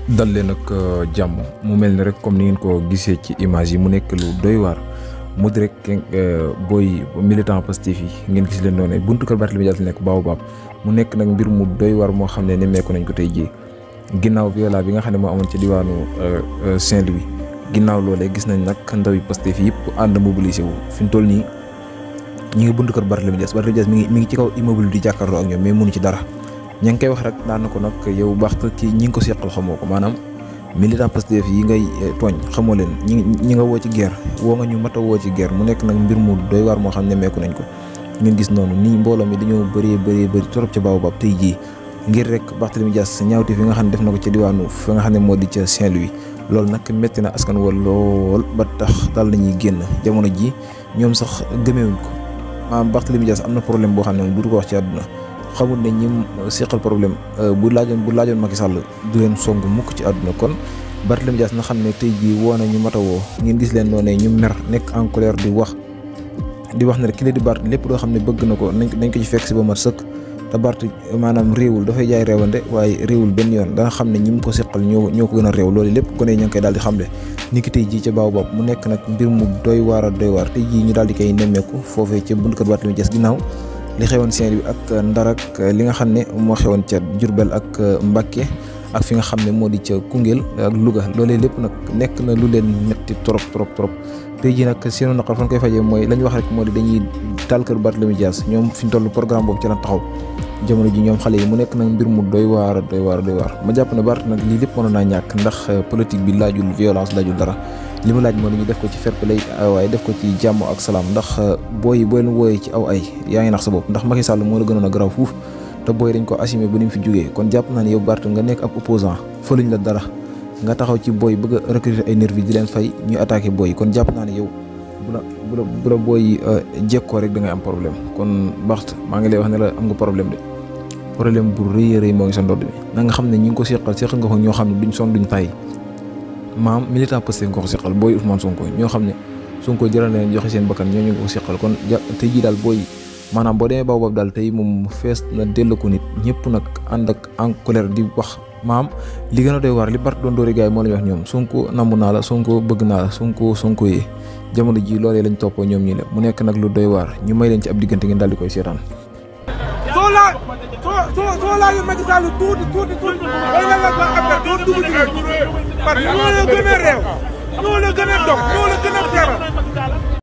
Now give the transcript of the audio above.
dal leen ak jàmm mu mel ni rek comme ni ngeen ko gisee ci image yi mu nekk lu doy waar mu di rek booy militant Pastef yi ngeen gis leen noonu buntu kër Barthélémy Dias nekk Baobab mu nekk nag mbir mu doy waar moo xam ne nemmeeku nañ ko tey jii ginnaaw viola bi nga xam ne moo amoon ci diwaanu Saint-Louis ginnaaw loolee gis nañ nag ndawi Pastef yi yëpp ànd mobilisé wu fi mu toll nii ñu ngi buntu kër Barthélémy Dias mi ngi ci kaw immeuble di jàkkaarloo ak ñoom mais mënu ci dara. ña ngi koy wax rek daan na ko nag yow baax kii ñi ngi ko seqal xamoo ko maanaam militant Pastef yi ngay tooñ xamoo leen ñi nga woo ci guerre woo nga ñu mat a woo ci guerre mu nekk nag mbir mu doy waar moo xam ne meeku nañ ko ngeen gis noonu nii mbooloo mi dañoo bëri torop ca Baobab tey jii ngir rek Barthélémy Dias ñaawte fi nga xam ne def na ko ca diwaanu fa nga xam ne moo di ca Saint-Louis loolu nag métti na askan wa lool ba tax daal nañuy génn jamono ji ñoom sax gëmeewuñ ko maanaam Barthélémy Dias am na problème boo xam ne moom du ko wax ci àdduna xamul ne ñi seqal problème bu laajoon Macky Sall du leen song mukk ci àdduna kon Barthélémy Dias na xam ne tey jii woo na ñu matawoo ngeen gis leen noonu ñu mer nekk en colère di wax ne rek ki la di Bart lépp loo xam ne bëgg na ko nañ ko ci fekk si ba mat sëkk te Bart maanaam réewul dafay jaay réewande waaye réewul benn yoon danga xam ne ñi mu ko seqal ñoo ko gën a réew loolu lépp ko ne ña ngi koy daal di xamle ni ki tey jii ca Baobab mu nekk nag mbir mu doy waar tey jii ñu daal di koy nemmeeku foofee ca buntu kër Barthélémy Dias ginnaaw li xewoon Saint-Louis ak Ndar ak li nga xam ne moo xewoon ca Diourbel ak Mbacké ak fi nga xam ne moo di ca Koungheul ak Louga loolee lépp nag nekk na lu leen metti trop tey jii nag seenu naqar fan koy fajee mooy la ñu wax rek moo di dañuy taal kër Barthélémy Dias ñoom fi ñu toll programme boobu ci la taxaw jamono ji ñoom xale yi mu nekk nag mbir mu doy waar ma jàpp ne Bart nag lii lépp mënoon naa ñàkk ndax politique bi laajul violence laajul dara li mu laaj moo ñu def ko ci fair play waaye def ko ci jàmm ak salaam ndax booy leen wooyee ci aw ay yaa ngi nax sa bopp ndax Macky Sall moo la gënoon a garaaw fuuf te booy dañ ko assumé ba ni mu fi jógee kon jàpp naa ne yow Bart nga nekk ab opposant fëluñ la dara nga taxaw ci booy bëgg a recruter ay nervi di leen fay ñuy attaqué booy kon jàpp naa ne yow bu la booy jekkoo rek da ngay am problème kon Bart maa ngi lay wax ne la am nga problème de problème bu rëy moo ngi sa ndodd bi na nga xam ne ñi ngi ko seqal nga ko ñoo xam ne duñ son duñ tay maam militant Pastef nga ko seqal booy Ousmane Sonko ñoo xam ne Sonko jëral na leen joxe seen bakkan ñoo ñu ko seqal kon tey jii daal booy maanaam boo demee Baobab daal tey moom fees na dellu ko nit ñëpp nag ànd ak en colère di wax maam li gën a doy waar li Bart doon dóori gars yi moo la ñu wax ñoom Sonko namm naa la Sonko bëgg naa la Sonko yee jamono ji loolee lañ toppoo ñoom ñi la mu nekk nag lu doy waar ñu may leen ci ab diggante ngeen daal di koy seetaan soo laajee Macky Sall tuuti day na la ba affaire doo dugg ci parce que ñoo la gën a réew ñoo la gën a dox ñoo la gën a feebar